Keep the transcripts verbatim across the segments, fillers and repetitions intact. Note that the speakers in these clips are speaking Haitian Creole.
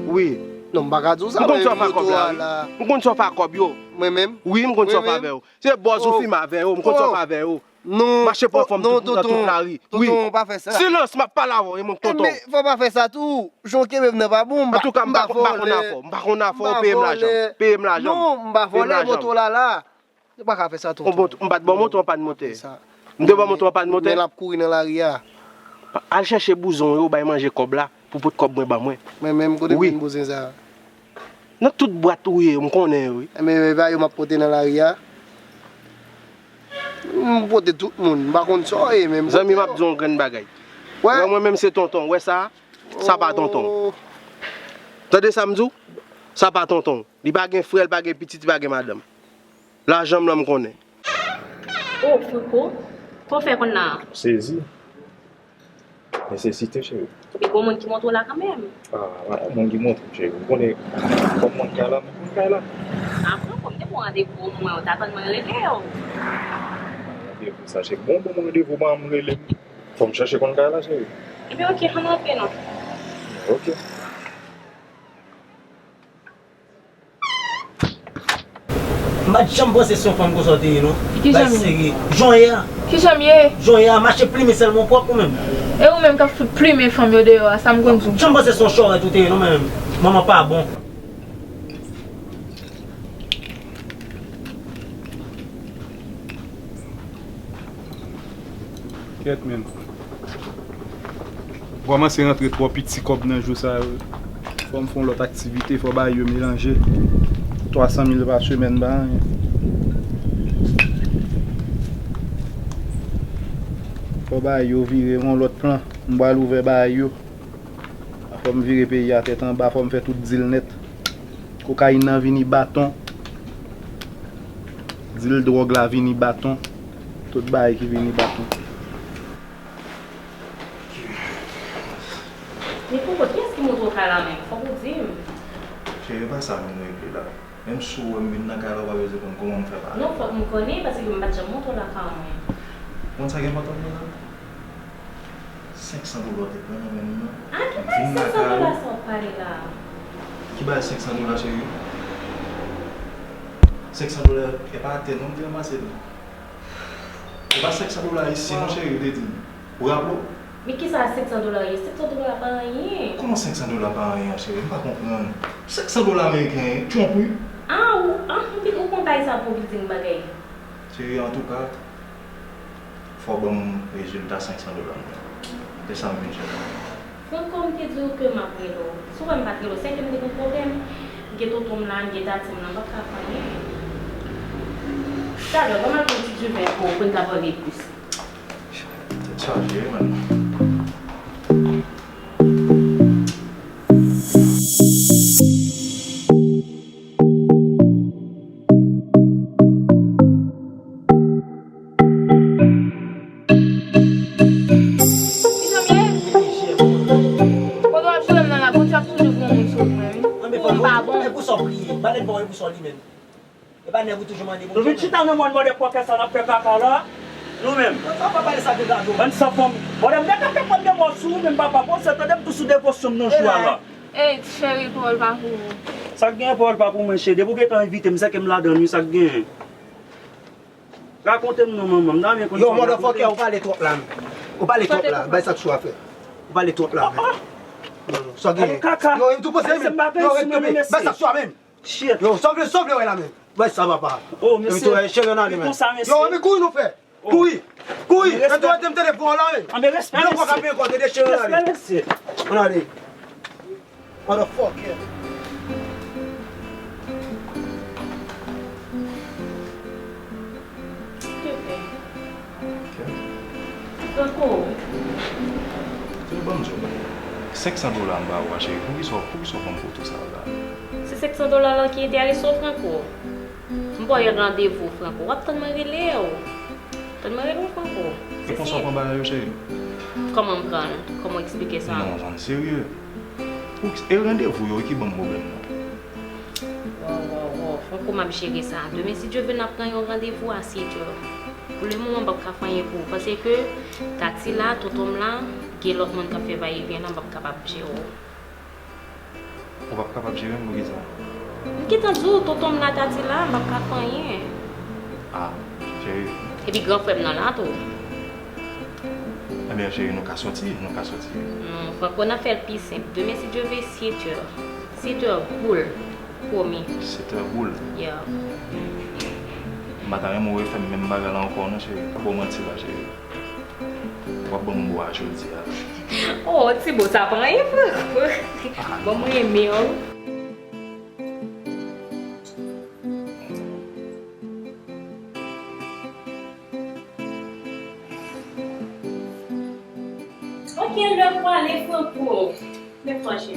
Wi. Non, m pa ka di w sa, men moto a la. M konn sa w fè ak kòb yo. Mwen menm? Wi, m konn sa w fè avè yo. Se bòz ou fime avè yo, m konn sa w fè avè yo. Non, mache pran fanm nan tout lari. Wi. Tonton, pa fè sa. Silans, m ap pale avè w, e mwen tonton. Men fò pa fè sa tou. Jan w kenbe m nan pa bon. Antouka, m pa konn afè w, m pa konn afè w, peye m lajan. Peye m lajan. Non, m pa vòlè moto la la. Ou pa ka fè sa tonton. M pa t ba w moto an pa n monte. M te ba w moto an pa n monte. Men l ap kouri nan lari a. Al chèche bouzon yo, bay manje kòb la, pou pot kòb mwen ban mwen. Mwen menm, kote m jwenn bouzon sa? Nan tout bwat ou ye, m konnen yo, wi. Enben, e pa yo m ap pote nan lari a. M pote tout moun, m pa konn sa w ye menm. Zanmi, m ap di w yon grenn bagay. Wè mwen menm se tonton, wè sa? Sa pa tonton. Tande sa m di w? Sa pa tonton. Li pa gen frè, li pa gen pitit, li pa gen madanm. Lajan m lan m konnen. Oh, Franco, kòman w fè konn la a? Sezi. Nesesite, cheri. Epi gon moun ki montre w la kanmenm. Ah, pa moun ki montre m, cheri. M konnen kòm moun kay la, m konn kay la. Ah, Franco, m te pran randevou pou mwen, ou t atann mwen rele w. Randevou sa, cheri. Bon, bon, randevou, pa m rele m. Fò m chèche konn kay la, cheri. Ebyen, oke, ann rantre non. Oke. M pa t janm panse se yon fanm konsa w te ye, non. Bay seri. Jan w ye a. Kijan m ye? Jan w ye a, mache plimen sèlman w pwòp ou menm. E ou menm k ap fout plimen fanm yo deyò a, sa m konn di w? Janm panse se yon chòrèt ou te ye, non, men manman pa bon. Kèt menm. M kòmanse rantre twò piti kòb nan jou sa yo. Fò m fè yon lòt aktivite, fò bagay yo melanje. Twa san mil pa semèn pa anyen. Fò bagay yo vire yon lòt plan. M pral ouvè bagay yo. Fò m vire peyi a tèt anba, fò m fè tout dil nèt. Kokayin nan vini baton. Dil dwòg la vini baton. Tout bagay ki vini baton. Men Franco, kiyès ki montre w kay la menm? Fòk ou di m. Cheri, e pa sa m vin regle la. Menm si w wè m vin nan kay la, ou pa bezwen konn kòman m fè pa la. Non, fòk m konnen, paske m pa t janm montre w lakay mwen. Konn sa ki enpòtan nan la? Senk san dola w te pran nan men m nan. A ki bagay senk san dola sa w ap pale la a? Ki bagay senk san dola, cheri? Senk san dola, e pa atè non m te ranmase l. E pa senk san dola ayisyen non, cheri, ou te di m. Ou raple w? Men kisa senk san dola ye? Senk san dola pa anyen. Kòman senk san dola pa anyen, cheri? M pa konprann. Senk san dola ameriken, tromperie. A, ou, a, ou konn bagay sa pou building bagay. Cheri, antouka, fò w ban m rezilta senk san dola m nan. Se sa m vin chèche. Franco, m te di w ke m ap rele w. Si w wè m pa t rele w, se ke m te gen pwoblèm. M gen tonton m la, m gen tati m la, m p ap ka fè anyen. Talè, ban m al pran ti diven pou, pou n ka pale plis. Tèt chaje, wi, man. Kijan m ye? Kote w ap jwenn m nan la, Bondye ap toujou voye yon moun sou mwen, wi. Pou m pa bon. E pou sa w kriye? Ba nèg pa w, e pou sa w li menm? E pa nèg ou toujou mande Bondye. Nou vin chita nan mòn bòdè kwakè sa n ap fè kaka la, nou menm. Sa pa pale sa de gado. Bann sanfòm. Bòdè m te ka fè kòb de mò sou ou menm papa, bon se tande m tou sou devosyon m nan jou a la. Ey, cheri, pawòl pa pou ou. Sa k genyen pawòl pa pou mwen, cheri? Depi w gentan envite m, se ke m ladan l, wi, sa k genyen? Rakonte m non, manman, m ta renmen konn sa w rakonte. Yo, motherfucker, ou pale twòp la, menm. Ou pale twòp la, bay sa k sou a fè. Ou pale twòp la, menm. Non, non, sa k genyen? Yo, m tou poze, menm. Yo, ret kanpe, bay sa k sou a, menm. Shit. Yo, sa w vle, sa w vle wè la, menm. Bay sa, papa. Oh, mesye. Yo, men kouri nou fè. Kouri! Kouri! Mete w ete m tande pou w la, wi. Ann respè, mesye. Blòk w ap apiye kò, te dechire la, wi. Respè, mesye. Ann ale. Motherfucker. Franco. Cheri, ban m di w. Senk san dola m ba ou a, cheri. Poukisa, poukisa w ban m foto sa a la? Se senk san dola la ki enterese w, Franco? M ba w yon randevou, Franco. W ap tann mwen rele w. Tann mwen rele w, Franco. E konsa w pran bagay yo, cheri? Kòman m pran l? Kòman w eksplike sa? Non, zanmi, serye. Ou, e randevou yo ki ban m pwoblèm nan. Wow, wow, wow. Franco, m ap jere sa. Demen, si Dye vle, n ap pran yon randevou a, si Dye. Pou le moman, m p ap ka fè anyen pou ou. Paske Tati la, tonton m la, gen lòt moun k ap fè vayevyen la, m p ap kapab jere w. Ou p ap kapab jere m poukisa? M gentan di w, tonton m la ta di la, m p ap ka fè anyen. Ah, cheri. Epi gran frè m nan la tou. Ebyen, cheri, nou ka soti, nou ka soti. Non, Franco, n a fè l pi senp. Demen, si Dye vle, sèt è. Sèt è boul. Pwomi. Sèt è boul. Yeah. M pa ta renmen w refè m menm bagay la ankò non, cheri. Pa ba w manti la, cheri. W ap ban m bwa jodi a. Oh, Tibo, sa pa anyen, Franco. Ah, bon, mwen renmen w. Ok, lè pou ale, Franco. Lè pou ale.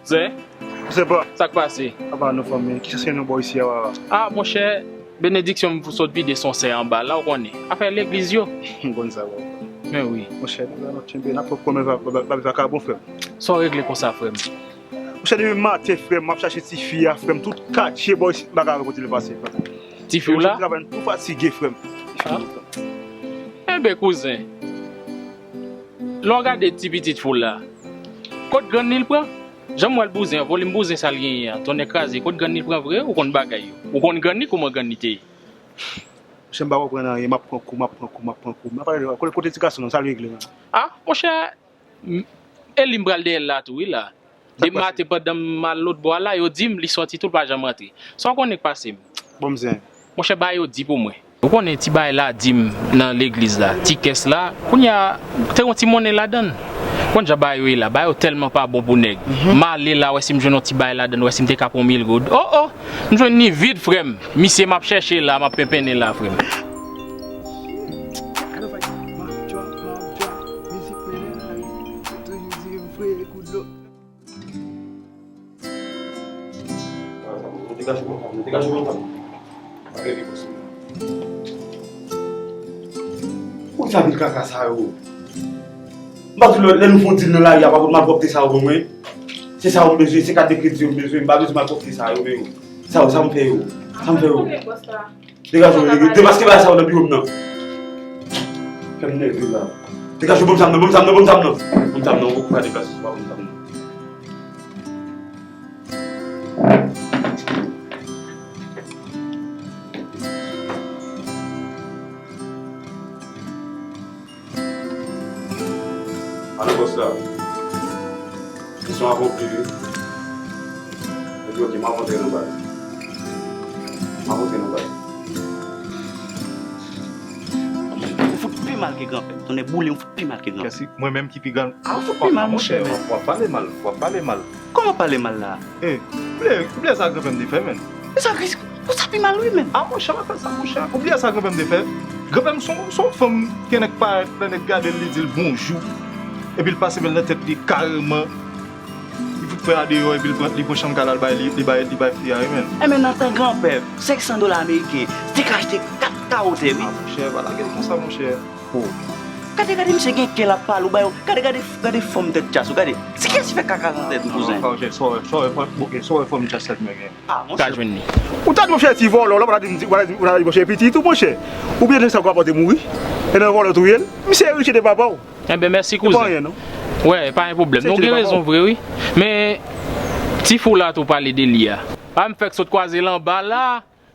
Zen, Sepa. Sa k pase? Apa nou fanmi, ki chans nou bò isi a, papa? Ah, monchè, benediksyon m pou sot vide son sè anba la, ou konnen. Afè legliz yo. M konn sa, papa. Men wi. Monchè, nou la nou tchenbe, n ap pran pwomès va, va, va, vakabon, frè m. Sa w regle konsa, frè m? Monchè, depi maten, frè m, m ap chache tifi a, frè m, tout katye bò isi, m pa ka wè kote l pase, frè m. Tifi w la? Travay m tou fatige, frè m. Tifi m, frè m. Enben, kouzen. Lè w gade ti pitit foul la, kot grann li l pran? Jan m wè l bouzen an, volim bouzen sa l genyen an, tonnè kraze, kot grann li l pran vre? Ou konn bagay yo. Ou konn grann li, kouman grann li te ye? Monchè, m pa konprann anyen, m ap pran kou, m ap pran kou, m ap pran kou. M ap pale de kote, kote ti gason an, sa l regle menm? Ah, monchè, m- Eli m pral dèyè l la tou, wi la. Depi maten pandan m al lòt bò a la, yo di m li sòti tou, l pa janm rantre. Sa w konnen k pase m? Bon, m zen. Monchè, ba yo di pou mwen. Ou konnen ti bagay ladim nan legliz la, ti kès la, kounye a, te yon ti monnen ladan l. Konn jan bagay yo ye la, bagay yo tèlman pa bon pou nèg. M ale la, wè si m jwenn yon ti bagay ladan l, wè si m te ka pran mil goud. Oh, oh! M jwenn li vid, frè m. Misye m ap chèche la, m ap penpennen la, frè m. Poukisa pil kaka sa yo? M pa di lè, lè nou fè yon dil nan lari a, pa pot malpwòpte sa yo pou mwen. Se sa yo m bezwen, se kat de kredi yo m bezwen, m pa bezwen malpwòpte sa yo, men yo. Sa yo, sa m fè yo? Sa m fè yo? Degaje w, degaje w, depaske bagay sa yo nan biwo m nan. Fè m nève la. Degaje w, ban m zam nan, ban m zam nan, ban m zam nan. Ban m zam nan, ou poko ka deplase sou pa, ban m zam nan. Alo, bòs la. Misyon akonpli, wi. Epi, oke, m ap antre nan bal. M ap antre nan bal. Ou fout pi mal ke granpè. Tonnè boule, ou fout pi mal ke granpè. Kèsi, mwen menm ki pi gran. Ah, ou fout pi mal, monchè. W ap, w ap pale mal, w ap pale mal. Kòman pale mal la? Eh, ou bliye, ou bliye sa granpè m te fè, menn. Men sa, ou sa pi mal, wi, menn. Ah, monchè, pa fè sa, monchè. Ou bliye sa granpè m te fè? Granpè m se yon, se yon fanm, gen nèg parèt, lè nèg gade l, li di l bonjou. Epi l pase men l nan tèt li kareman. Li fout pran deyò, epi l pran, li pran chanm kay la, l bay li, li bay, li bay fi a, wi, menn. Enben, nan tan granpè, senk san dola ameriken, te ka achte kat kawo tè, wi. Ah, monchè, pa lage l konsa, monchè. Oh. Gade, gade, misye gen kè l ap pale, ou ba yo. Gade, gade, gade fòm tèt djaz ou, gade. Se kiyès ki fè kaka nan tèt ou, kouzen? Sa w wè, sa w wè, sa w wè fòm, ok, sa w wè fòm djaz tèt mwen gen. Ah, monchè. Ka jwenn li. Ou ta di, monchè, ti vòlò, la, ou ta di, ou ta di, monchè, pitit ou, monchè. Ou byen sa ou ka pote mouri. E nan vòlò tou ye l. Misye erite de papa w. Enben, mèsi, kouzen. Se pa anyen, non. Wè, pa yon pwoblèm. Non, ou gen rezon vre, wi. Men, ti fou la tou pale de li a. Pa m fèk sot kwaze l anba la.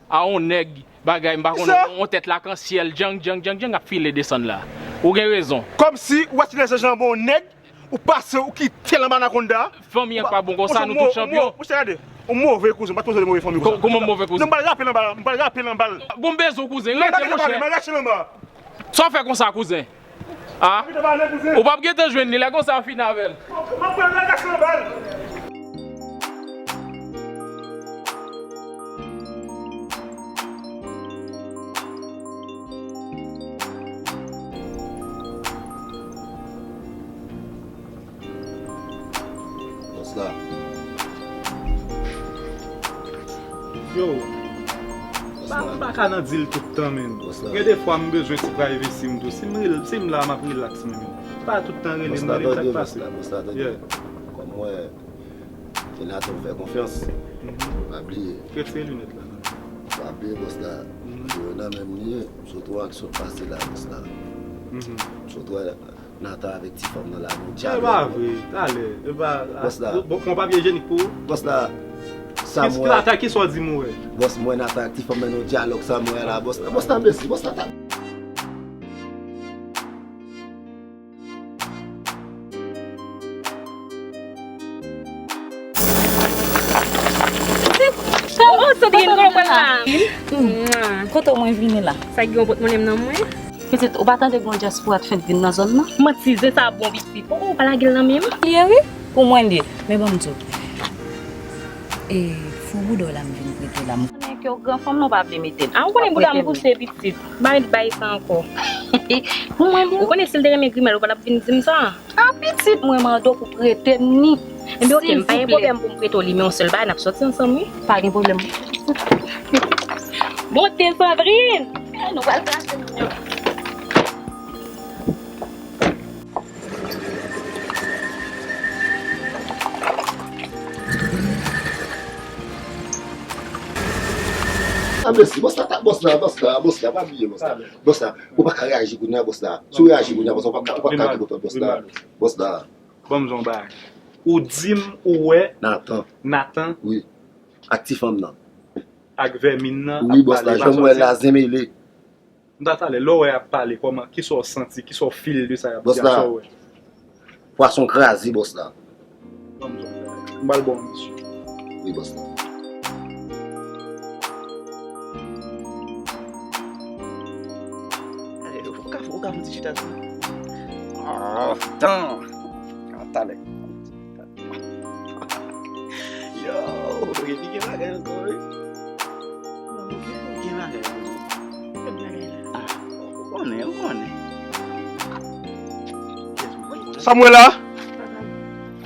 A yon nèg, bagay, m pa konn, yon tèt lakansyèl, djang, djang, djang, djang, ap file desann la. Ou gen rezon. Kòmsi, ou wè ti lèzanj anba yon nèg, ou pase, ou kite l anba anakonda. Fanmi an pa bon konsa, nou tout chanpyon. Monchè, gade, ou move kouzen, ou pa t poze de move fanmi konsa. Kòman m move kouzen? Non, m pral rape l anba, m pral rape l anba l. Bon, m bezwen w, kouzen, rete, monchè. Sa w fè konsa, kouzen? Ah, ou p ap gentan jwenn li, lè konsa w fin avè l. Bòs la. Yo, m pa, m pa ka nan dil tout tan, menn. Gen de fwa m bezwen ti privacy m tou. Si m rel-, si m la, m ap relax, menn. Pa tout tan rele m, rele m, sa k pase? Bòs la, tande. Yeah. Kòm mwen, Renato m fè konfyans. Mhm. Pa bliye. Retire linèt la, non. Pa bliye, bòs la. Mhm. Yo nan menm liye. M sot wè ki sot pase la, bòs la. Mhm. M sot wè Nathan avèk ti fanm nan la, nou dyalòg. E pa vre, talè. E pa, bòs la. Bon, bon, papye ijenik pou ou? Bòs la. Samuel. Ki, ki sa w di m ou wè? Bòs, mwen Nathan ak ti fanm nan, nou dyalòg Samuel la, bòs la. Bòs la, mèsi, bòs la. Oh, Sandrine, kòman w la? Mwa. Kote w mwen vini la? Sa gen yon pòtmonnen m nan mwen? Pitit, ou pa tande gen yon dyaspora t fenk vin nan zòn nan? Manti, zen sa bon pitit. Oh, oh, pa lage l nan men m. Li ye wi. Pou mwen li ye. Men ban m di w. E, fo bouda w la m vin prete w la. M konnen ke w gran fanm nan w pa vle mete l. A, ou konnen bouda m pouse pitit. M pa met bay sa ankò. Pou mwen li ye. Ou konnen si l te renmen grimèl, ou pa t ap vin di m sa. A pitit mwen mande w pou prete m ni. Enben, oke, m pa gen pwoblèm pou m prete w li, men yon sèl bagay, n ap sòti ansanm, wi. Pa gen pwoblèm. Monte, Sandrine! Eh, nou pral kache moun yo. A, mèsi. Bòs la, ta, bòs la, bòs la, bòs la, pa bliye, bòs la. Bòs la, ou pa ka reyaji kounye a, bòs la. Si w reyaji kounye a, bòs la, ou pa ka, ou pa ka gen kontròl, bòs la. Bòs la. Ban m di w yon bagay. Ou di m ou wè Nathan. Nathan. Wi. Ak ti fanm nan. Ak vèmin nan. Wi, bòs la, jan m wè l la, zen mele. M ta talè, lè w wè y ap pale, kòman, kisa w santi, kisa w feel de sa y ap di a, sa w wè? Bòs la. Pwason kraze, bòs la. Ban m di w yon bagay. M pral ba w yon misyon. Wi, bòs la. Ou ka, ou ka fè yon ti chita sou mwen? Ah, tan. Ah, talè. Yo, epi gen bagay ankò, wi. Gen, gen bagay ankò. Ah, ou konnen, ou konnen. Sa m wè la?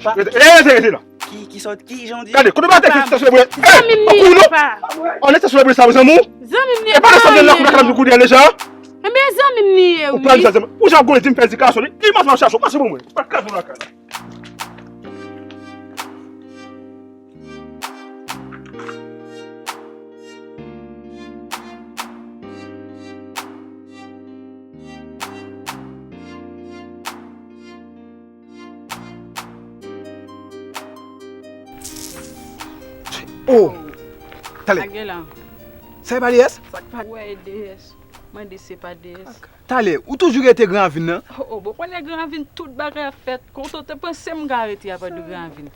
Rete, eh, rete, rete la. Ki, ki sòt, ki jan w di? Gade, kote batè ki stasyonnen pou... Zanmi m li ye, papa. An stasyonnen pou sa, zanmi w? Zanmi m li ye, papa. E pa de sa m la pou lakay la pou kounye a deja. Enben, zanmi m li ye, wi. Ou pran sa, zanmi. Ou jan gole di m fè di kason, li, li manje nan chacho, mache pou mwen. Pa kason lakay la. Oh! Talè. Sa e pa D S? Sa k pa wè D S? Mwen di se pa D S. Talè, ou toujou rete Gran Ravin nan? Oh, oh, bon, konnen Gran Ravin tout bagay ap fèt. Kote w te panse m ka rete apa de Gran Ravin?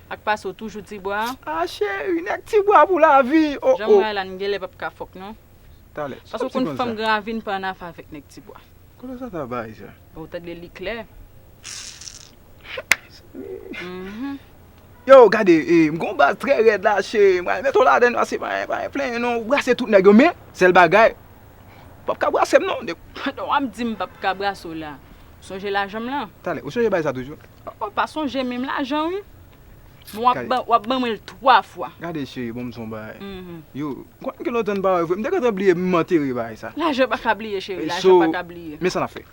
Ak pase w toujou Tibwa a? Ah, cheri, nèg Tibwa pou lavi. Oh, oh. Jan m wè la, n genlè p ap ka fòk, non. Talè. Paske w konn fanm Gran Ravin pa ann afè avèk nèg Tibwa. Kote sa ta bay sa? Ou tande li klè. Mhm. Yo, gade, eh, m gon baz trè rèd la, cheri. M pral mete w ladann, pase pa, pa plenyen non. Ou brase tout nèg yo, men sèl bagay, p ap ka brase m non. Pandan w ap di m p ap ka brase w la, sonje lajan m lan. Talè, ou sonje bay sa toujou? Oh, pa sonje menm lajan, wi. Bon, w ap ban, w ap ban mwen l twa fwa. Gade, cheri, bon, m son bagay. Mhm. Yo, m konn ke lontan n pa wè vre. M te gentan bliye m antere bagay sa. Lajan pa ka bliye, cheri. Lajan pa ka bliye. Men sa n ap fè.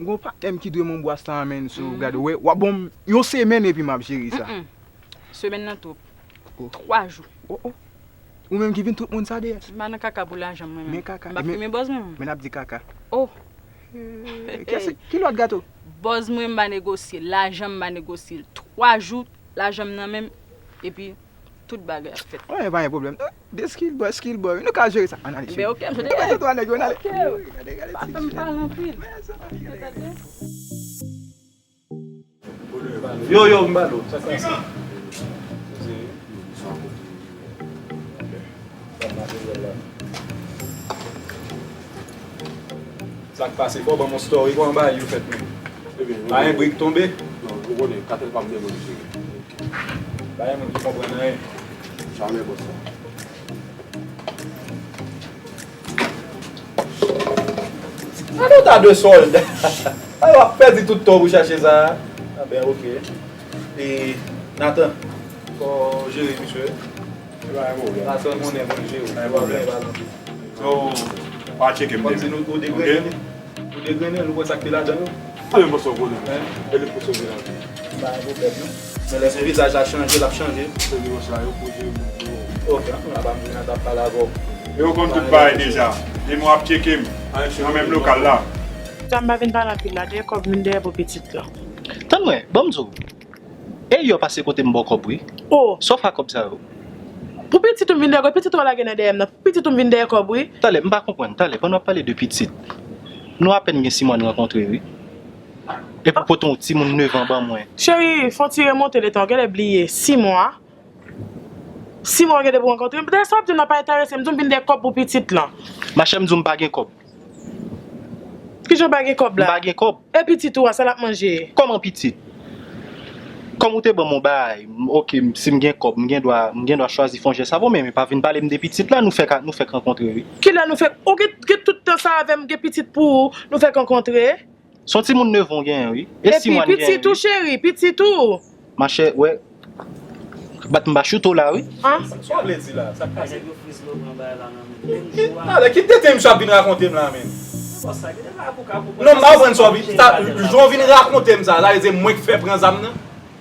M gon patnè m ki dwe m yon bwas la, men, so, gade, wè, w ap ban m yon semèn epi m ap jere sa. Mm-mm. Semèn nan twòp. Oh. Twa jou. Oh, oh. Ou menm ki vin tout moun sa deyè. M pa nan kaka pou lajan mwen menm. Men kaka. M pa fimen bòz mwen menm. Men n ap di kaka. Oh. Eh, kiyès, ki lòt gato? Bòz mwen m pa negosye, lajan m pa negosye. Twa jou, lajan m nan men m, epi tout bagay ap fèt. Wi, pa gen pwoblèm. De skill boy, skill boy. Nou ka jere sa. Ann ale, cheri. Ben, ok, m sot. Gade twa nèg yo, ann ale. Ok. Gade, gade, pa fè m pale anpil. Yo, yo, m ba nou. Sa k pase? Sa k pase? Fò ban m yon story, kòman bagay yo fèt menm? Pa gen brik tonbe? Non, ou konnen, katèl pa m devan li, cheri. Pa gen moun ki konprann anyen. Jamè, bòs la. Gade w ta de sòlda. A, w ap pèdi tout tan w pou chache sa a. A ben, ok. E, Nathan, fò w jere misye. Nathan konnen pou l jere w. Pa gen pwoblèm. So, pa tcheke m demen. Kòmsi nou, ou degrennen. Ok? Ou degrennen, nou wè sa k te ladan yo. Sa menm pase w konnen. Hein? E li pou sove lavi. Pa gen pwoblèm, non. Men lè se vizaj la chanje, l ap chanje. Se dimanch la, yo poze moun yo. Ok, ann ap vin, n ap pale avè w. Yo konn tout bagay deja. Demen w ap tcheke m nan menm lokal la. Sa m pa vin pale anpil la, dèyè kòb m vin dèyè pou pitit lan. Tann mwen, ban m di w. E yè w pase kote m ba w kòb wi. Oh, Sa w fè ak kòb sa yo? Pou pitit ou m vin dèyè kòb, pitit ou a lage nan dèyè m nan. Pou pitit ou m vin dèyè kòb wi. Talè, m pa konprann. Talè, pandan w ap pale de pitit, nou apèn gen sis mwa n rankontre wi. Epi w pote yon timoun nèf an ban mwen. Cheri, fè w ti remonte letan, w genlè bliye. Sis mwa. Sis mwa w genlè pou rankontre m. Dèyè sa w ap di m nan pa enterese m. M di w m vin dèyè kòb pou pitit lan. Machè, m di w m pa gen kòb. Kijan w pa gen kòb M la? Pa gen kòb. E pitit ou a, sa l ap manje? Kòman pitit? Kòm ou te ban m yon bagay, m- ok, m- si m gen kòb, m gen dwa, m gen dwa chwazi fè yon jès avè w, men, men pa vin pale m de pitit la, nou fèk, nou fèk rankontre wi. Kilè nou fèk, ou gen, gen tout tan sa avè m, gen pitit pou ou, nou fèk rankontre? Se yon timoun nèf an w genyen wi. E sis Epi mwa n genyen pitit ou wi. Cheri, pitit ou. Machè, wè. Bat m pa choute w la wi. An? Sa w vle di la? Sa k pase? Nèg yo friz lo pran bagay la nan men. Menm jou a. Talè, ki tete misye ap vin rakonte m la menm? Bòs sa, gade la pou ka pou Non, m pa konprann sa w vin. Sa, jan w vin rakonte m sa, sa vle di mwen k fè pran zam nan?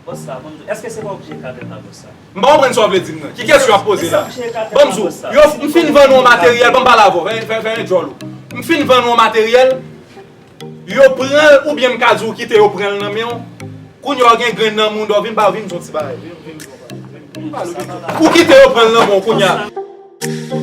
Bòs sa, bon, èske se pa oblije kadèt la bòs sa? M pa konprann sa w vle di m nan. Ki kesyon w ap poze la? Ban m di w, yo, m fin vann yon materyèl, ban m pale avè w, fè, fè, fè yon djòl ou. M fin vann yon materyèl, yo pran l, oubyen m ka di w kite yo pran l nan men w. Kounye a w gen grenn nan moun, w vin ba, vin di yon ti bagay. Vin, vin di yon bagay. Vin, vin pale, vin di. Ou kite yo pran l nan men w kounye a.